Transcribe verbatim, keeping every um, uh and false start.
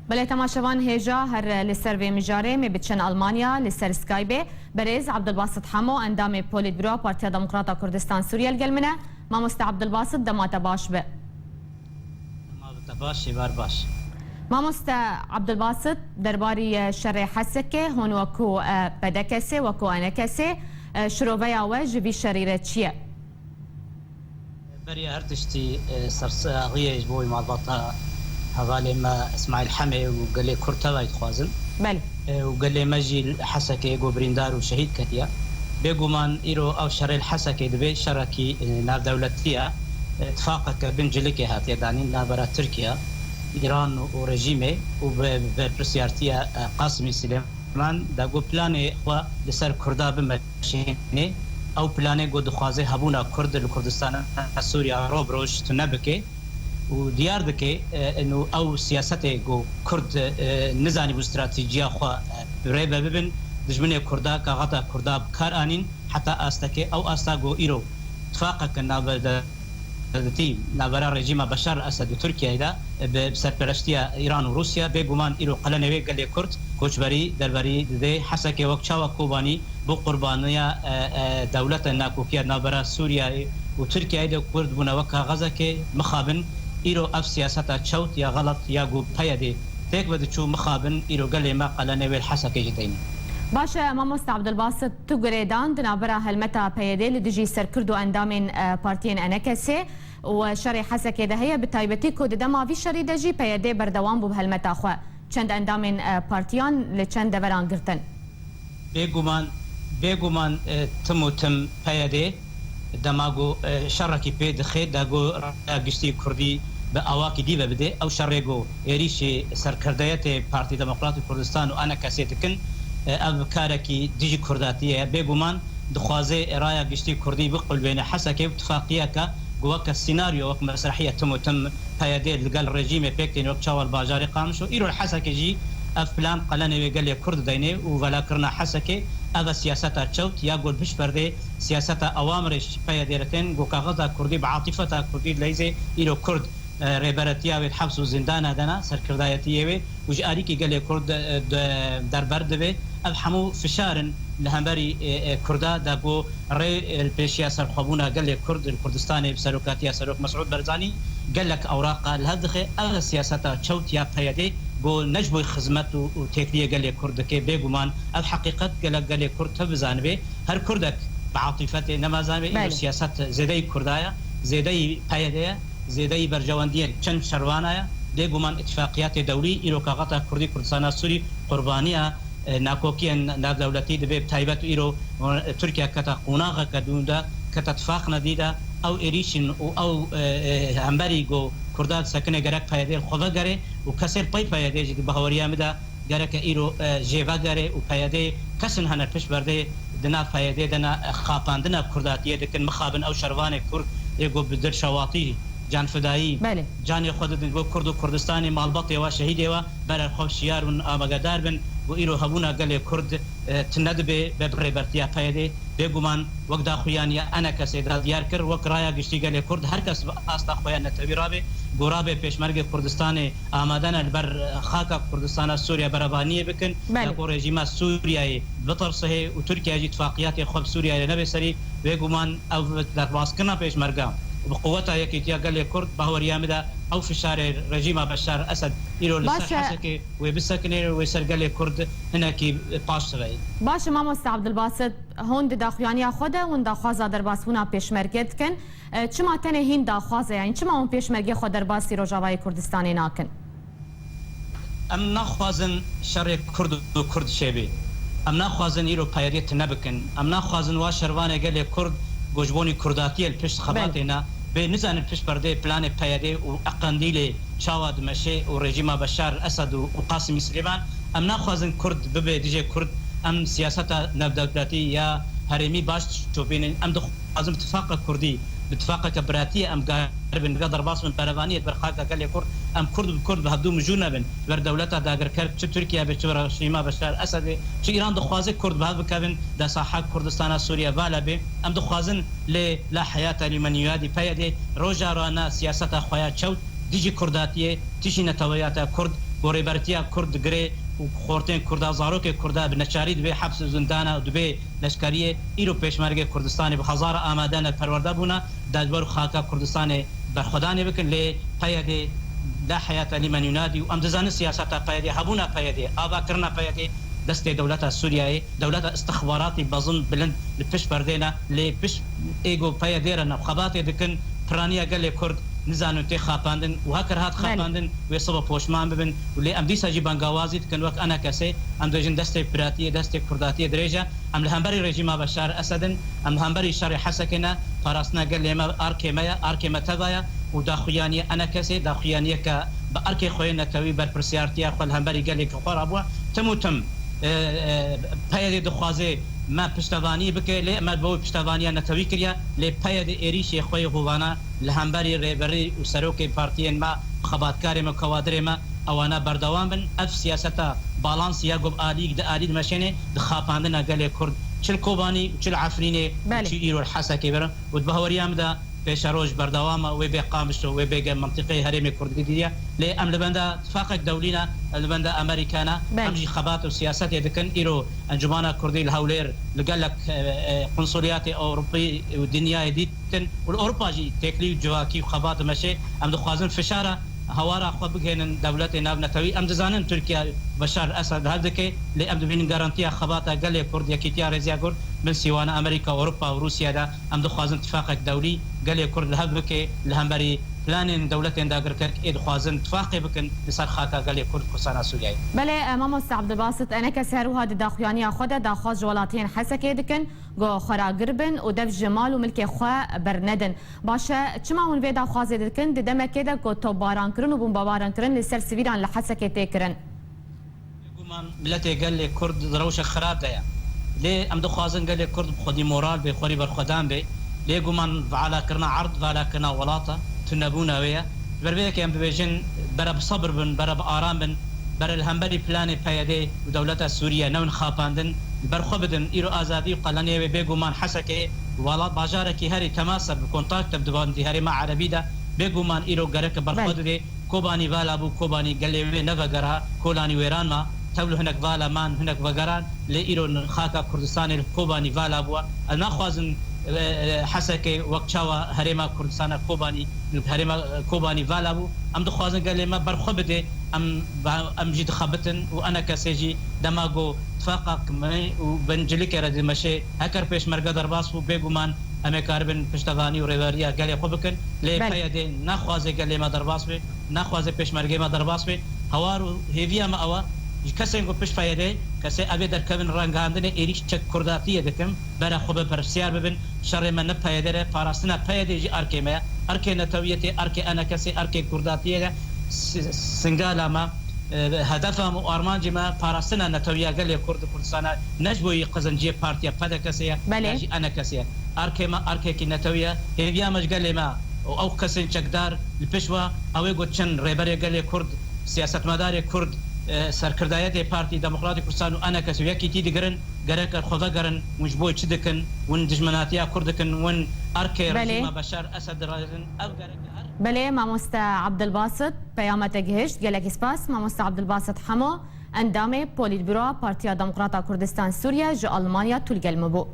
Belê temaşevan hêja her li ser vê mijarê me biçin Almanya li ser Skypeê. Berêz Abdulbasit Hemo, endamê Polîtburo Partiya Demokrata Kurdistan Sûriye li gel min e. Mamoste Abdulbasit, dema te baş be. Dema bi te baş, şêvar baş. Mamoste Abdulbasit, derbarî, e, şerê Hesekê hûn wekû, e, P D K sê, wekû E N K sê, e, şiroveya we ji vî şerî re çi ye? Beriya her tiştî, e, sersaxiyê ji bo wî malbata hevalê me Îsmaîl Hemê û gelê Kurd tevayî dixwazin. Belê. E, û gelê me jî li Hesekê ku birîndar û şehîd ketiye. Bêguman îro ev şerê li Hesekê dibe şerekî, e, navdewletî ye. E, tifaqeke bin cilikê hatiye danîn navbera Tirkiye, Îran û, û rejîmê û bi berpirsiyartiya, e, Qasimî Silêman. Man da ku planê xwe li ser Kurda bimeşînê, ew planê ku dixwaze hebûna Kurd li Kurdistana Sûriya roj bi roj tune bike û diyar dike, e, û ew siyasetê ku Kurd, e, nizanîbû stratejiya xwe, e, rê ve bibin, dijminê Kurda, kaxeta Kurda bi kar anîn, heta astekê, ew asta ku îro tifaqeke navberde Dî navbera rejîma Beşar el Esed û Tirkiyeyê de bi serpereştiya Îran û Rûsya, bêguman îro qelenê wê gelê Kurd koçberî derberî dide. Hesekê wek çawa Kobanî bû qurbaniya, e, e, dewleta nakokiya navbera Sûriyeyê û Tirkiyeyê de Kurd bûne wek kaxezekê mixabin, îro ev siyaseta çewt ya xelet ya ku P Y D têk ve diçû mixabin, îro gelê me qelenê wê li Hesekê jî deyne. Baş e, mamoste Abdulbasit, tu girêdan di navbera helmeta P Y D li dijî Serkird û endamên, e, partiyên E N K S û şerê Hesekê de heye, bi taybetî ku di dema vî şerî de jî P Y D berdewam bû bi helmeta xwe. Çend endamên, e, partiyan li çend deveran girtin. Bêguman, bêguman, e, tim û tim P Y D dema ku, e, şerekî pê dixe, da ku raya giştî Kurdî bi awakî dî ve bide, ew şerê ku êrîşê serkirdeyetê Partî Demokratî Kurdistan û E N K S'ê dikin, e, ev karekî dijî Kurdatiyê ye. Bêguman dixwaze raya giştî Kurdî biqulbêne Hesekê û tifaqiyeke ku weke sînaryo, wek mesrehiye tim û tim P Y D li gel rejîmê pêk tîne, wek çawa li bajarê Qamişlo. Îro li Hesekê jî ev plan qelenê wê gelê Kurd dideyne û velakirina Hesekê, ev e siyaseta çewt ya ku li pişt perdê siyaseta ewamrê ji P Y D re tên, ku kaxeta Kurdî bi atîfeta Kurdî dileyzê, îro Kurd, e, rêberetiya wê di heps û zindana de ne, serkirdayetiyê wê û ji alîkî gelê Kurd, e, de, derber dibe. Ev hemû fişar in li hemberî, e, e, Kurda de ku rê, e, li pêşiya serxwebûna gelê Kurd li Kurdistanê bi serokatiya Serok Mesûd Barzanî gelek ewraqa li hev dixe. Ev siyaseta çewt ya P Y D ku ne ji bo xizmet û, û têkiliyê gelê Kurd dike. Bêguman ev heqîqet gelek gelê Kurd tev bizanibe. Her Kurdek bi atîfetê nema zanibe, îro Belê. siyaset zêdeyî Kurda ye, zêdeyî P Y D ye, zêdeyî berjewendiyên çend şervana ye. Bêguman îtifaqiyatê dewlî îro kaxeta Kurdî Kurdistana Sûrî qurbaniya, e, nakokiyên navdewletî dibe, bi taybet îro, e, Tirkiye kete qonaxeke dûn de, kete tifaq nedî de, ew êrîşin û ew, e, e, hemberî ku Kurda disekine gerek P Y D li xwe vegere û kesê li pey P Y D jî di bahweriya min de gereke îro, e, jê vegere û P Y D kesin hene pişt berdê di nav P Y D de ne, e, xapandina Kurdatiyê dikin, mixabin ew şervanê Kurd ê ku bi dilşewatî, canfidayî, Belê. canê xwe didin bo Kurd û Kurdistanê, malbatê we, şehîdê we, berer xwe şiyar bin, amagadar bin ku îro hebûna gelê Kurd, e, tune dibe be bi rêbertiya P Y D. Bêguman wek daxuyaniya E N K S'ê da diyar kir, wek raya giştî gelê Kurd her kes bi asta xwe ya netewî rabe, ku rabe pêşmergê Kurdistanê amade ne li ber, e, xaka Kurdistana Sûriye berevaniyê bikin, Belê. ya ku rejîma Sûriyeyê bitirsihê û Tirkiye jî tifaqiyatê xwe bi Sûriyeyê nebe serî. Bêguman ev derbaskirina pêşmerga û bi quweta yekîtiya gelê Kurd, bahweriya min de ew fişarê rejîma Beşar Esed îro li Baş ser e. Hesekê wê bisekinê, wê ser gelê Kurd hinekî paş sive ye. Baş e, mamoste Abdulbasit, hûn di daxuyaniya xwe de hûn daxwaza derbasbûna pêşmerge dikin. E, çima tenê hîn daxwaz e? Yanî çima hûn pêşmergê xwe derbasî Rojavayê Kurdistanê nakin? Em naxwazin şerê Kurd û Kurd çêbe. Em naxwazin îro P Y D tune bikin. Em naxwazin wa şervanê gelê Kurd ku ji bonî Kurdatiyê li pişt Belê. xebatê ne, bê nizanin pişt perdê planê P Y D û eqendîlê çawa dimeşe û rejîma Beşar Esed û, û Qasimî Silêman. Em naxwazin Kurd bibe dijê Kurd. Em siyaseta navdewletî ya herêmî baş dişopînin. Em dixwazin bi tifaqa Kurdî, bi tifaqeke biratiyê em garibin, vê derbas bin berevaniyê li ber xaka gelê Kurd. Em Kurd bi Kurd bi hevdû mijûl nebin. Li ber dewleta dagirker, çi Tirkiye be, çi rejîma Beşar Esed be, çi Îran dixwaze Kurd bi hev bikevin, da saha Kurdistana Sûriye vala be. Em dixwazin lê la heyata limen yunadî P Y D roja rana siyaseta xwe ya çewt dijî kurdatiyê, dijî neteweyata kurd, ku rêbertiya kurd digire û xortên kurda, zarokê kurda bi neçarî dibê heps û zindana û dibê leşkeriyê, îro pêşmergê Kurdistanê bi hezara amade ne perwerde bûne, da ji ber xaka Kurdistanê berxwedanê bikin, lê P Y D la heyata limen yunadî û em dizanin siyaseta P Y D, hebûna P Y D, avakirina P Y D destê dewleta Sûriyeyê, dewleta istixbaratî mezin bilind li pişt perdê ne, lê pişt ê ku P Y D re ne xebatê dikin, piraniya gelê Kurd nizanin tê xapandin û heker hat Belê. xapandin wê sibe poşman bibin û lê em dîsa jî bengawazî dikin wek enekesê, em dibêjin destê piratiyê, destê kurdatiyê dirêj e. Em li hemberî rejîma Beşar Esed in, em li hemberî şerê Hesekê ne, parastina gelê me arkê me ye, arkê me teva ye û daxuyaniye enekesê, daxuyaniyeke bi arkê xwe yê netewî berpirsiyartiya xwe li hemberî gelê xwe re bûye. Tim û tim, e, e, P Y D dixwaze me piştevanî bike, lê me bi wê piştevaniya netewî kiriye, lê P Y D êrîşê xwe yê hovana li hemberî rêberî û serokê partiyên me, xebatkarê me, kawadirê me, ewana berdewam bin. Ev siyaseta balansî ya ku bi alî, di alî dimeşêne, di xapandina gelê Kurd, çi li Kobanî û çi li Efrînê û Belê. çi îro li Hesekê birin û di bahweriya min de pêşeroj berdewam e, wê bê Qamişlo, wê bê ge-, mentiqeyê herêmê Kurdî diye. Lê em li benda tifaqek dewlî ne, em li benda Amerîka ne, Belê. em jî xebat û siyasetê dikin. Îro Encûmana Kurdî li Hewlêr li gelek, e, e, konsoliyatê Ewropî û dinyayê dîtin û li Ewropa jî têkilî û civakî û xebat û meşê. Em dixwazin fişara hewara xwe bigihênin dewletê navnetewî. Em dizanin Tirkiye Beşar Esed hev dike, lê em dibînin garantiya xebata gelê Kurd, yekîtiya rêziya Kurd bin sîwana Amerîka, Ewropa û Rûsya de. Em dixwazin tifaqek dewlî gelê Kurd li hev bike, li hemberî planên dewletên dagirker ê dixwazin tifaqê bikin li ser xaka gelê Kurd, Kurdistana Sûriyeyê. Belê, e, mamoste Abdulbasit, enekes her wiha di daxuyaniya xwe de daxwaz ji welatiyên Hesekê dikin, ku xweragir bin û dev ji mal û milkê xwe bernedin. Baş e, çima hûn vê daxwazê dikin di demekê de ku topbarankirin û bombebarankirin li ser sivîlan li Hesekê tê kirin? Bêguman miletê gelê Kurd di rewşek xirab de ye. Lê em dixwazin gelê Kurd bi xwedî moral bê, xwerî berxwedan bê. Bêguman valakirina erd, valakirina welat e, tunebûna wê ye. Ji ber vê yekê em dibêjin, bere bi sebir bin, bere bi aram bin, bere li hemberî planê P Y D û dewleta Sûriye newin xapandin, li ber xwe bidin. Îro azadî û qeleniyê wê bêguman Hesekê, wala-, bajarekî herî temas e, bi kontakte bi divandî herêma erebî de, bêguman îro gereke ber xwe Belê. didê. Kobanî vala bû, Kobanî gelê wê nevegera, Kolanî wêran ma, tevlî hinek vala man, hinek vegeran, lê îro xaka Kurdistanê li Kobanî vala bû. Em naxwazin, e, e, Hesekê wek çawa herêma Kurdistana Kobanî, herêma, e, Kobanî vala bû. Em dixwazin gelê me berxwe bide, em, em jî dixebitin û enekesê jî dema ku tifaqek me û bencilike re dimeşe, heker pêşmerge derbas bû, bêguman em ê karibin piştevanî û rêveriya gelê xwe bikin. Lê Belê. P Y D naxwaze gelê me derbas be. Naxwaze pêşmergê me derbas be. Hawar û hêviya me ew e, ji kesên ku pişt P Y D, kesê ev ê derkevin rangihandinê êrîşek kurdatiyê dikin, bere xwe berpirsiyar bibin, şerê me ne P Y D re, parastina P Y D jî arkê me ye. Arkê netewiyetê, arkê enekesê, arkê kurdatiyê de si-, singala me, e, hedefa me û armancê me parastina netewiya gelê Kurd û Kurdistana, ne ji bo yî qizinciyê partiya P D K'ê ye, Belê. ya jî enekesê ye. Arkê me arkekî netewî ye. Hêviya me ji gelê me û ew kesên çekdar li pişt we, ew ê ku çin rêberê gelê Kurd, siyasetmedarê Kurd, e, serkirdayetê Partî Demokratîk Kurdistan û enekesê û yekîtî digirin, gerek xwe vegerin, hûn ji bo çi dikin, hûn dijminatiya Kurd dikin, hûn arkê Belê. rejîma Beşar Esed dirazin, ev gerek her Belê, mamoste Abdulbasit, peyama te gihişt. Gelekî spas, mamoste Abdulbasit Hemo, endamê Polîtbüroa Partiya Demokrata Kurdistan Sûriye ji Almanya tu li gel me bû.